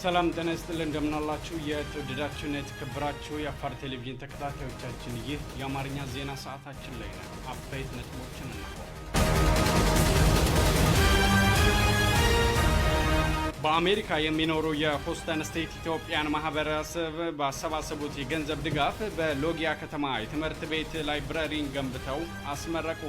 ሰላም ጤና ይስጥልን፣ እንደምናላችሁ የተወደዳችሁና የተከበራችሁ የአፋር ቴሌቪዥን ተከታታዮቻችን፣ ይህ የአማርኛ ዜና ሰዓታችን ላይ ነው። አበይት ነጥቦችን እነሆ። በአሜሪካ የሚኖሩ የሆስተን State ኢትዮጵያን ማህበረሰብ ባሰባሰቡት የገንዘብ ድጋፍ በሎጊያ ከተማ የትምህርት ቤት library ን ገንብተው አስመረቁ።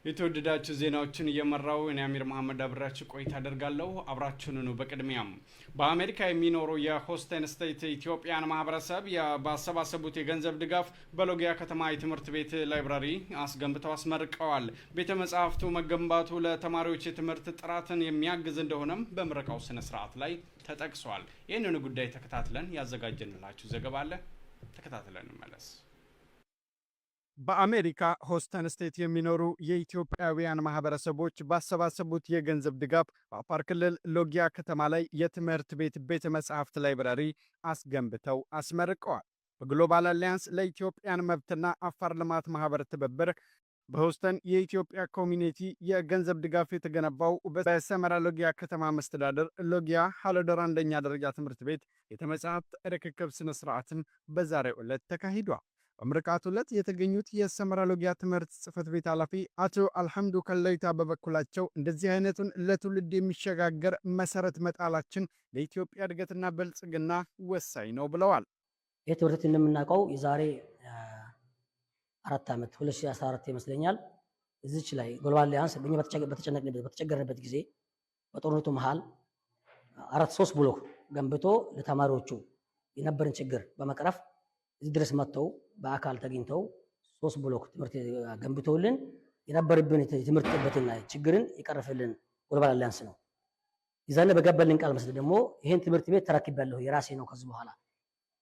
የተወደዳችሁ፣ ዜናዎችን እየመራው እኔ አሚር መሐመድ አብሬያችሁ ቆይታ አደርጋለሁ። አብራችሁን ኑ። በቅድሚያም በአሜሪካ የሚኖሩ የሆስተን State ኢትዮጵያን ማህበረሰብ ባሰባሰቡት የገንዘብ ድጋፍ በሎጊያ ከተማ የትምህርት ቤት library አስገንብተው አስመርቀዋል። ቤተ መጻሕፍቱ መገንባቱ ለተማሪዎች የትምህርት ጥራትን የሚያግዝ እንደሆነም በምረቃው ስነ ስርዓት ላይ ተጠቅሷል። ይህንኑ ጉዳይ ተከታትለን ያዘጋጀንላችሁ ዘገባ አለ። ተከታትለን እንመለስ። በአሜሪካ ሆስተን State የሚኖሩ የኢትዮጵያውያን ማህበረሰቦች ባሰባሰቡት የገንዘብ ድጋፍ በአፋር ክልል ሎጊያ ከተማ ላይ የትምህርት ቤት ቤተ መጻሕፍት library አስገንብተው አስመርቀዋል። በግሎባል አሊያንስ ለኢትዮጵያን መብትና አፋር ልማት ማህበር ትብብር በሆስተን የኢትዮጵያ community የገንዘብ ድጋፍ የተገነባው በሰመራ ሎጊያ ከተማ መስተዳደር ሎጊያ ሀሎደር አንደኛ ደረጃ ትምህርት ቤት ቤተ መጻሕፍት ርክክብ ስነ ስርዓትን በዛሬው ዕለት ተካሂዷል። በምርቃቱ ዕለት የተገኙት የሰመራ ሎጊያ ትምህርት ጽሕፈት ቤት ኃላፊ አቶ አልሐምዱ ከለይታ በበኩላቸው እንደዚህ አይነቱን ለትውልድ የሚሸጋገር መሰረት መጣላችን ለኢትዮጵያ እድገትና ብልጽግና ወሳኝ ነው ብለዋል። ይህ ትምህርት ቤት እንደምናውቀው የዛሬ 4 ዓመት 2014 ይመስለኛል፣ እዚች ላይ ግሎባል አሊያንስ በእኛ በተጨነቅንበት በተቸገርንበት ጊዜ በጦርነቱ መሃል አራት ሶስት ብሎክ ገንብቶ ለተማሪዎቹ የነበርን ችግር በመቅረፍ እዚህ ድረስ መጥተው በአካል ተገኝተው ሶስት ብሎክ ትምህርት ገንብተውልን የነበረብን የትምህርት ጥበትና ችግርን የቀረፈልን ግሎባል አሊያንስ ነው። የዛኔ በገባልን ቃል መሰረት ደግሞ ይሄን ትምህርት ቤት ተረክቤያለሁ፣ የራሴ ነው፣ ከዚህ በኋላ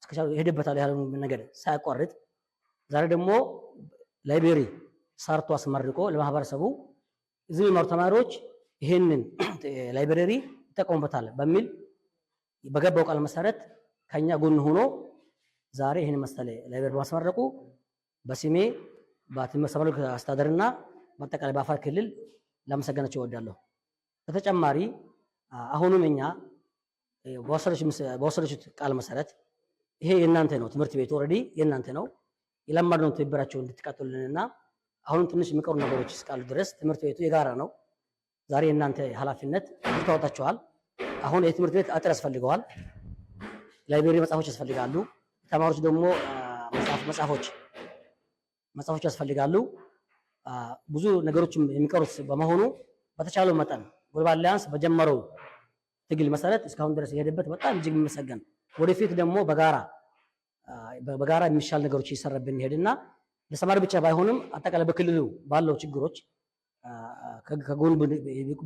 እስከቻሉ ይሄድበታል ያለውን ነገር ሳያቋርጥ ዛሬ ደግሞ library ሰርቶ አስመርቆ ለማህበረሰቡ እዚህ የሚማሩ ተማሪዎች ይሄንን library ይጠቀሙበታል በሚል በገባው ቃል መሰረት ከኛ ጎን ሆኖ ዛሬ ይህን መሰለ library በማስመረቁ በስሜ በሰመራ አስተዳደርና በአጠቃላይ በአፋር ክልል ላመሰግናቸው እወዳለሁ። በተጨማሪ አሁንም እኛ በወሰደችው ቃል መሰረት ይሄ የእናንተ ነው፣ ትምህርት ቤቱ already የእናንተ ነው። የለመድነውን ትብብራቸው እንድትቀጥሉልንና አሁንም ትንሽ የሚቀሩ ነገሮች እስካሉ ድረስ ትምህርት ቤቱ የጋራ ነው። ዛሬ የእናንተ ኃላፊነት ብዙ ታወጣችኋል። አሁን የትምህርት ቤት አጥር ያስፈልገዋል። Library መጽሐፎች ያስፈልጋሉ። ተማሪዎች ደግሞ መጽሐፎች ያስፈልጋሉ። ብዙ ነገሮች የሚቀሩት በመሆኑ በተቻለው መጠን ግሎባል አሊያንስ በጀመረው ትግል መሰረት እስካሁን ድረስ የሄደበት በጣም እጅግ የሚመሰገን፣ ወደፊት ደግሞ በጋራ በጋራ የሚሻል ነገሮች እየሰራብን እንሄድና ለሰማር ብቻ ባይሆንም አጠቃላይ በክልሉ ባለው ችግሮች ከጎን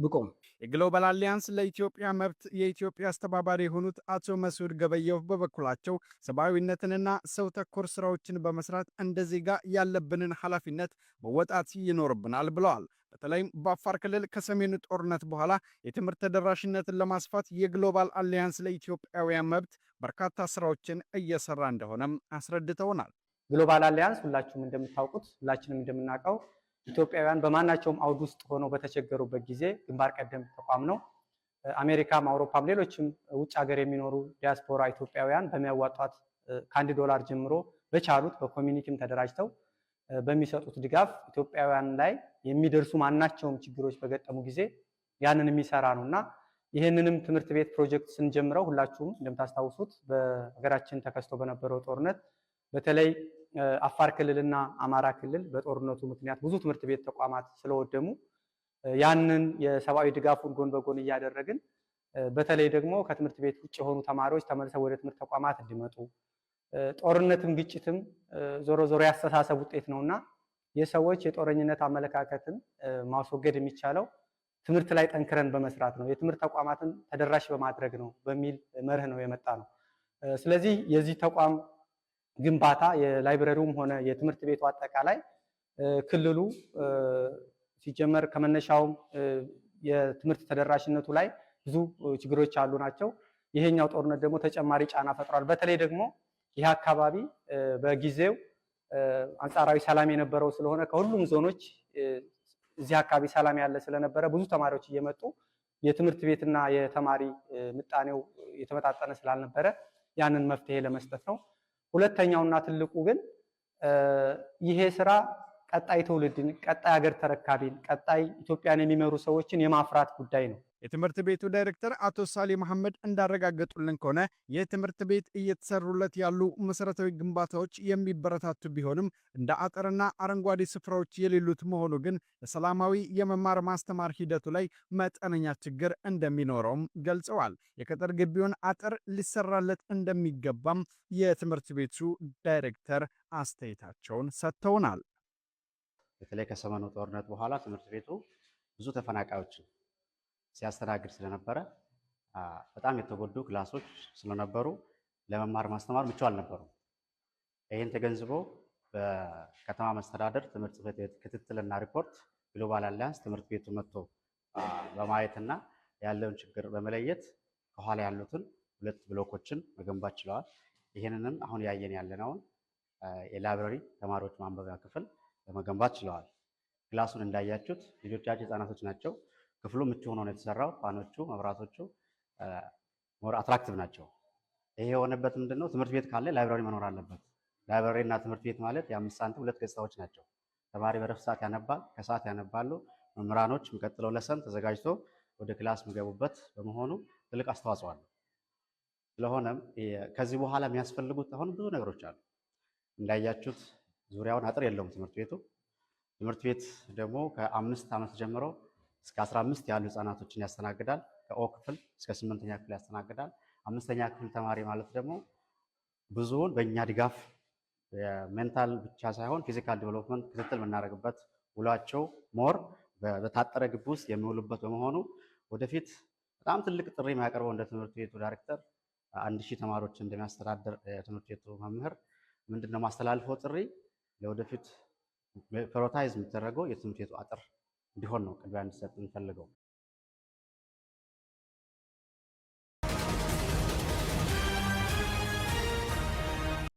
ብቆም። የግሎባል አሊያንስ ለኢትዮጵያ መብት የኢትዮጵያ አስተባባሪ የሆኑት አቶ መስዑድ ገበየሁ በበኩላቸው ሰብአዊነትንና ሰው ተኮር ስራዎችን በመስራት እንደ ዜጋ ያለብንን ኃላፊነት መወጣት ይኖርብናል ብለዋል። በተለይም በአፋር ክልል ከሰሜኑ ጦርነት በኋላ የትምህርት ተደራሽነትን ለማስፋት የግሎባል አሊያንስ ለኢትዮጵያውያን መብት በርካታ ስራዎችን እየሰራ እንደሆነም አስረድተውናል። ግሎባል አሊያንስ ሁላችሁም እንደምታውቁት፣ ሁላችንም እንደምናውቀው ኢትዮጵያውያን በማናቸውም አውድ ውስጥ ሆነው በተቸገሩበት ጊዜ ግንባር ቀደም ተቋም ነው። አሜሪካም፣ አውሮፓም ሌሎችም ውጭ ሀገር የሚኖሩ ዲያስፖራ ኢትዮጵያውያን በሚያዋጧት ከ1 ዶላር ጀምሮ በቻሉት በ community ም ተደራጅተው በሚሰጡት ድጋፍ ኢትዮጵያውያን ላይ የሚደርሱ ማናቸውም ችግሮች በገጠሙ ጊዜ ያንን የሚሰራ ነው። እና ይህንንም ትምህርት ቤት ፕሮጀክት ስንጀምረው ሁላችሁም እንደምታስታውሱት በሀገራችን ተከስቶ በነበረው ጦርነት በተለይ አፋር ክልልና አማራ ክልል በጦርነቱ ምክንያት ብዙ ትምህርት ቤት ተቋማት ስለወደሙ ያንን የሰብአዊ ድጋፉን ጎን በጎን እያደረግን በተለይ ደግሞ ከትምህርት ቤት ውጭ የሆኑ ተማሪዎች ተመልሰው ወደ ትምህርት ተቋማት እንዲመጡ፣ ጦርነትም ግጭትም ዞሮ ዞሮ ያስተሳሰብ ውጤት ነውና የሰዎች የጦረኝነት አመለካከትን ማስወገድ የሚቻለው ትምህርት ላይ ጠንክረን በመስራት ነው፣ የትምህርት ተቋማትን ተደራሽ በማድረግ ነው በሚል መርህ ነው የመጣ ነው። ስለዚህ የዚህ ተቋም ግንባታ የ library ውም ሆነ የትምህርት ቤቱ አጠቃላይ ክልሉ ሲጀመር ከመነሻውም የትምህርት ተደራሽነቱ ላይ ብዙ ችግሮች ያሉ ናቸው። ይሄኛው ጦርነት ደግሞ ተጨማሪ ጫና ፈጥሯል። በተለይ ደግሞ ይህ አካባቢ በጊዜው አንጻራዊ ሰላም የነበረው ስለሆነ ከሁሉም ዞኖች እዚህ አካባቢ ሰላም ያለ ስለነበረ ብዙ ተማሪዎች እየመጡ የትምህርት ቤትና የተማሪ ምጣኔው የተመጣጠነ ስላልነበረ ያንን መፍትሄ ለመስጠት ነው። ሁለተኛውና ትልቁ ግን ይሄ ስራ ቀጣይ ትውልድን፣ ቀጣይ ሀገር ተረካቢን፣ ቀጣይ ኢትዮጵያን የሚመሩ ሰዎችን የማፍራት ጉዳይ ነው። የትምህርት ቤቱ ዳይሬክተር አቶ ሳሊ መሐመድ እንዳረጋገጡልን ከሆነ የትምህርት ቤት እየተሰሩለት ያሉ መሰረታዊ ግንባታዎች የሚበረታቱ ቢሆንም እንደ አጥርና አረንጓዴ ስፍራዎች የሌሉት መሆኑ ግን ለሰላማዊ የመማር ማስተማር ሂደቱ ላይ መጠነኛ ችግር እንደሚኖረውም ገልጸዋል። የቅጥር ግቢውን አጥር ሊሰራለት እንደሚገባም የትምህርት ቤቱ ዳይሬክተር አስተያየታቸውን ሰጥተውናል። በተለይ ከሰሜኑ ጦርነት በኋላ ትምህርት ቤቱ ብዙ ተፈናቃዮችን ሲያስተናግድ ስለነበረ በጣም የተጎዱ class ኦች ስለነበሩ ለመማር ማስተማር ምቹ አልነበሩም። ይህን ተገንዝቦ በከተማ መስተዳደር ትምህርት ጽሕፈት ቤት ክትትልና ሪፖርት ግሎባል አሊያንስ ትምህርት ቤቱ መጥቶ በማየትና ያለውን ችግር በመለየት ከኋላ ያሉትን 2 ብሎኮችን መገንባት ችለዋል። ይህንንም አሁን ያየን ያለነውን የ library ተማሪዎች ማንበቢያ ክፍል ለመገንባት ችለዋል። class ኡን እንዳያችሁት ልጆቻችን ህጻናቶች ናቸው። ክፍሉ ምቹ ሆኖ ነው የተሰራው። fan ኦቹ፣ መብራቶቹ more attractive ናቸው። ይሄ የሆነበት ምንድነው? ትምህርት ቤት ካለ library መኖር አለበት። library እና ትምህርት ቤት ማለት የ5 ሳንቲም 2 ገጽታዎች ናቸው። ተማሪ በረፍት ሰዓት ያነባል፣ ከሰዓት ያነባሉ። መምህራኖች የሚቀጥለው lesson ተዘጋጅቶ ወደ class የሚገቡበት በመሆኑ ትልቅ አስተዋጽኦ አለው። ስለሆነም ከዚህ በኋላ የሚያስፈልጉት አሁን ብዙ ነገሮች አሉ። እንዳያችሁት ዙሪያውን አጥር የለውም ትምህርት ቤቱ። ትምህርት ቤት ደግሞ ከ5 ዓመት ጀምሮ እስከ 15 ያሉ ህፃናቶችን ያስተናግዳል። ከኦ ክፍል እስከ 8ኛ ክፍል ያስተናግዳል። 5ኛ ክፍል ተማሪ ማለት ደግሞ ብዙውን በእኛ ድጋፍ mental ብቻ ሳይሆን physical development ክትትል የምናደርግበት ውሏቸው more በታጠረ ግቢ ውስጥ የሚውሉበት በመሆኑ ወደፊት በጣም ትልቅ ጥሪ የሚያቀርበው እንደ ትምህርት ቤቱ ዳይሬክተር 1000 ተማሪዎችን እንደሚያስተዳድር የትምህርት ቤቱ መምህር ምንድነው ማስተላልፈው ጥሪ ለወደፊት prioritize የሚደረገው የትምህርት ቤቱ አጥር እንዲሆን ነው ቅድሚያ እንዲሰጥ እንፈልገው።